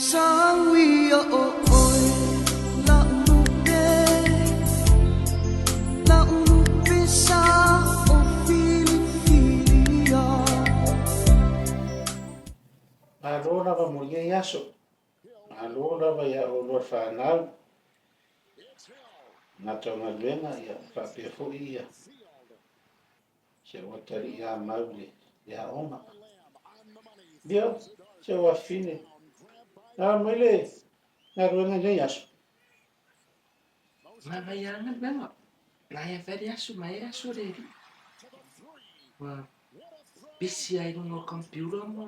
Sauia o oe la'u lupe, la'u lupe sa o filifilia. Malo lava mo lenei aso. Malo lava ia oulua fanau. Gata o galuega ia faapea foi ia si ou atalii ia Mau i le aoga. Ia, si ou afafine, na mai le galuega i nei aso? Manaia lava galuega. Naia fai le aso, mai le aso le alii. Ua busy lava i luga o le computer ma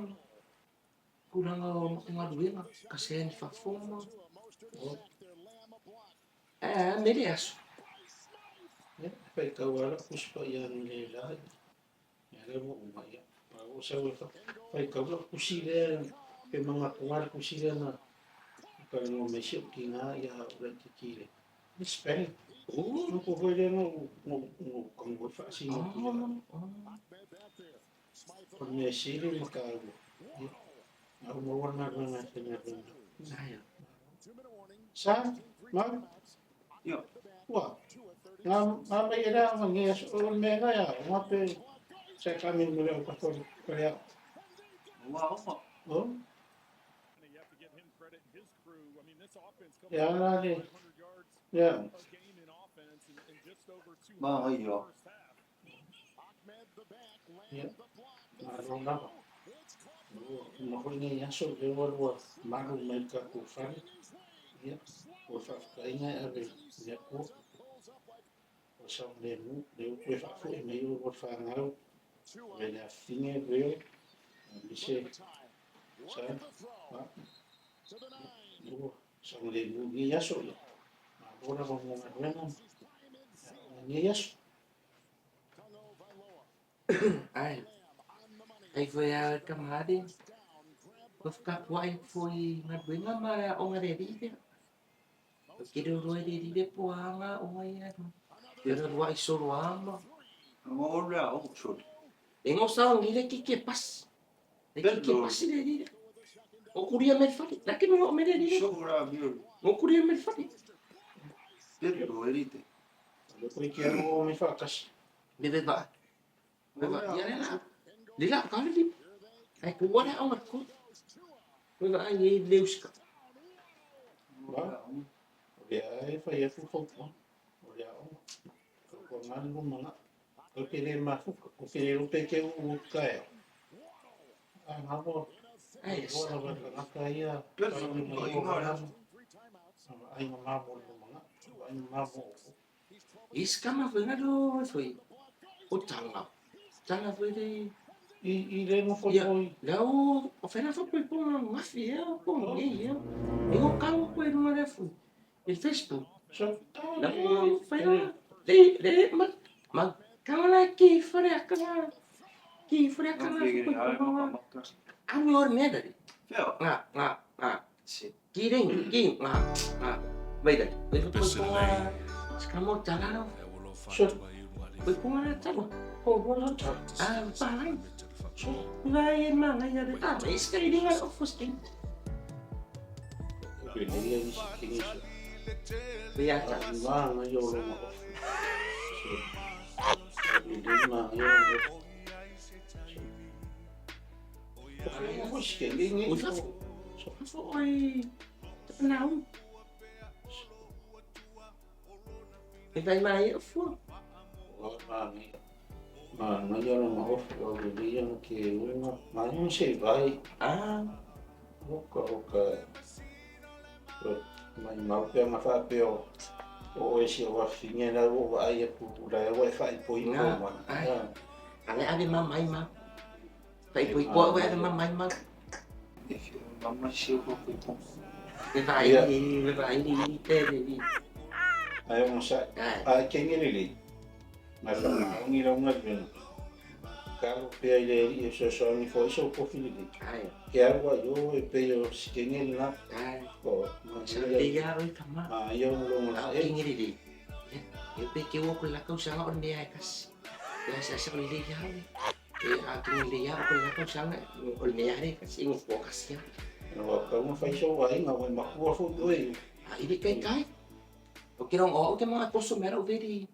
tulaga o matou galuega, kasea i fafo ma. Ae a mea le aso? Ia, faitau lava lau Tusi Paia analeila, ia lea ua uma, ia, pau o sau e faitau lau tusi lea, pe manatua le tusi lea na talanoa mai si ou tina ia a ou laitiiti i le spelling. Upu foi lea na ou tago ai faasino atu ia au. O le mea sili ma taua, ia, na ou maua le galuega e faigaluega. Sa, Mau? Ua, ngā, ngā mai e le aoga nei aso, o le mea e aoga pe sa e taamilo mai le au Katolika ka le aoga. Ua aoga. Oh. E a la le, le aoga? Manaia. Ia, malo lava. Ua uma foi nei aso, lea ua lua malu mai le tatou fale. Ia, o le faafetaiga e ave i le Atua. O le saogalemu, lea ua toe faafoi mai oulua fanau, ave le afafine leo, aemaise sa, ma, ia, ua saogalemu i lenei aso. Ia, malo lava mo galuega ma lenei aso. Ai, ai foi a tama le ua whakapuai atu foi i galuega ma le aoga le alii lea. O ke reo roa i le alii lea po a ngā aoga ia no. Te reo roa i solo a ma. Nga o le aoga soli. E ngō sao ngi le kike pas. Le kike pas le alii lea. O kuria me le fale. La ke me o me le alii lea. So ra mi o. Ngō kuria me le fale. Te reo e rite. Le koe ke alo o me whaatasi. Me ve va. Me va ia le la. Le la ka le lipo. Ai ku wala o ko. Me va ai e le uska. Va. O le a e whai atu fautua. O le a o. Ka kua ngā lu mana. Ka ke le mafuka. O ke le rope ke u ka e. A ngā mo. Ai Ua sa. lava ka ngata ia. Pe Ai i ngā ngā Ai ngā mamo le mana. Ai ngā mamo o. Iskama foi ngalo foi. O tanga. Tanga foi le I le nofo Ia, foi. lau o whena wha koe ponga ngafi ea, po ngei ea. E ngo kango koe runga le fu. I Facebook. So, Lau whena, le, le, ma, ma, kanga la ki whare akanga, ki whare akanga wha koe ponga. Ami ore mea dari. Ngā, ngā, ngā. Ki rengi, ki, ngā, ngā. Mai dari. Koe wha koe ponga, skamo tala no. So, Koe ponga la tala. o wala tala. Ah, palang. So, ngai e manga ia re. Ah, e skai ringa o fusti. Koe nei ia nisi kingi so. Koe ata. A manga i o longa ofu. So, i le manga i o longa ofu. So, o whainga foi si kengi ngi. Ui fafo. Fafo oi te panau. E vai mai o fua. O manga i. Manga i o longa ofu au le leia na ke unga. Manga se vai. Ah, Oka, oka. Mai mau pea nga whaapea o o e si o wawhinge lau o waai atu la e wa e whaipo i Ngā, kō mana. ai. Ale ave mamai ma. Whai pui koa ue ave mamai ma. Mama si o koe po. Me vai Ia. me vai ni te le ni. Ai o sa Ai. ai kengi lele. Mai whamaongi lau ngaluenga. Ka alo pea i le alii e fesoasoani foi so kofi lelei. Ai. Ke alu ai o e pei o si kengi lena. Ai. O Sa le ia oi tama. Ma ia o longo Au la e. kingi le. E pe ke o ko la kausaga o le mea e kasi. Ia sa sa le ia le. E a kingi le ia o ko la kausaga o le mea e kasi ngo ko kasi. Ua tatau ona fai sou aiga, ua e matua foi oe i. A i le taitai. O ke rongo au ke mga toso mea lau veli.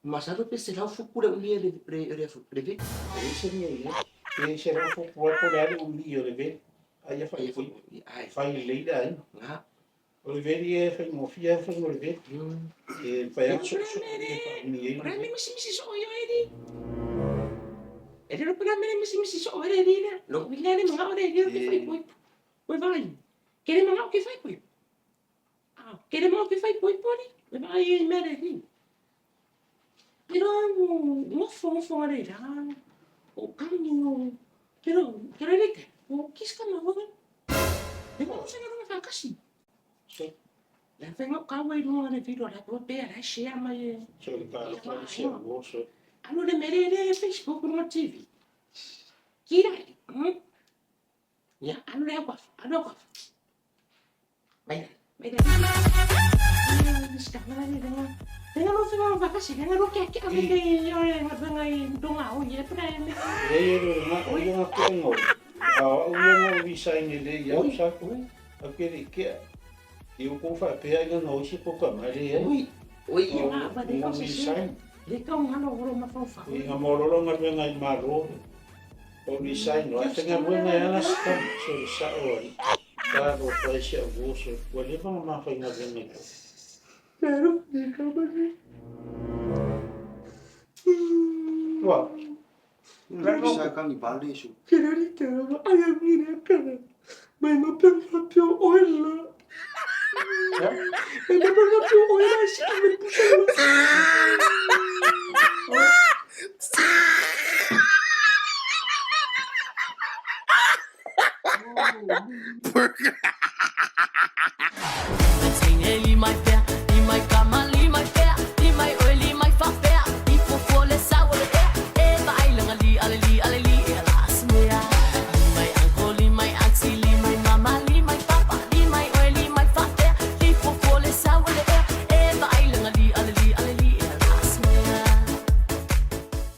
Masalo pe 100 futu le umi le le le veli. E leai se mea i ai. Pe 100 futu lava po o le a le umi o le veli. A ia faaipoipo. Fai lelei le aiga. O le veli e faigofie lava le faiga o le veli. E mafai lava ona soosoo e faaumi ai le veli. Misimisi soo ia eli. E le pela mele misimisi soo ele eli le. Lo wile le mga o le eli ke faaipoipo. Ue vai. Ke le mga o ke faaipoipo. Ah, ke le mga o ke faaipoipo ali. Ue vai e mele eli. Pero ngofo ngofo le la. O kangi o. Pero pero ele ke. O kiska na ho. Le mo se nga whakasi. So, Le whenga kaua i runga le viro la tua pea la share mai e. So le talofa i si au oso. Alo le mere le Facebook runga TV. Kira. Ya, alo le akwa, alo akwa. Mai, mai. Tenga no whenga whakasi, tenga no kia kia me te ore nga whenga i donga o ye pura e me. E e ro nga o ia nga kea ngau. A o au ia ngau i saini le i au sa. Au ke le kea. I o kou whaapea ina na oisi ko ka mai le ai. Ui, ui ia nga va le Ngau kau i se. saini. Le kau ngalo oro mawhauwhau. I nga mololo nga luenga i malo. O ni saini. A tenga luenga e ana sikam. So le sa o ai. Tā ro pai si au oso. Ua leva nga mawhai nga luenga i kau. Pero, le kau mani. Ua. Sa kangi bale su. Kerari te rawa ai a mire kara. Mai ma peo peo oila. Ya? Mai ma peo peo oila si ame pusala.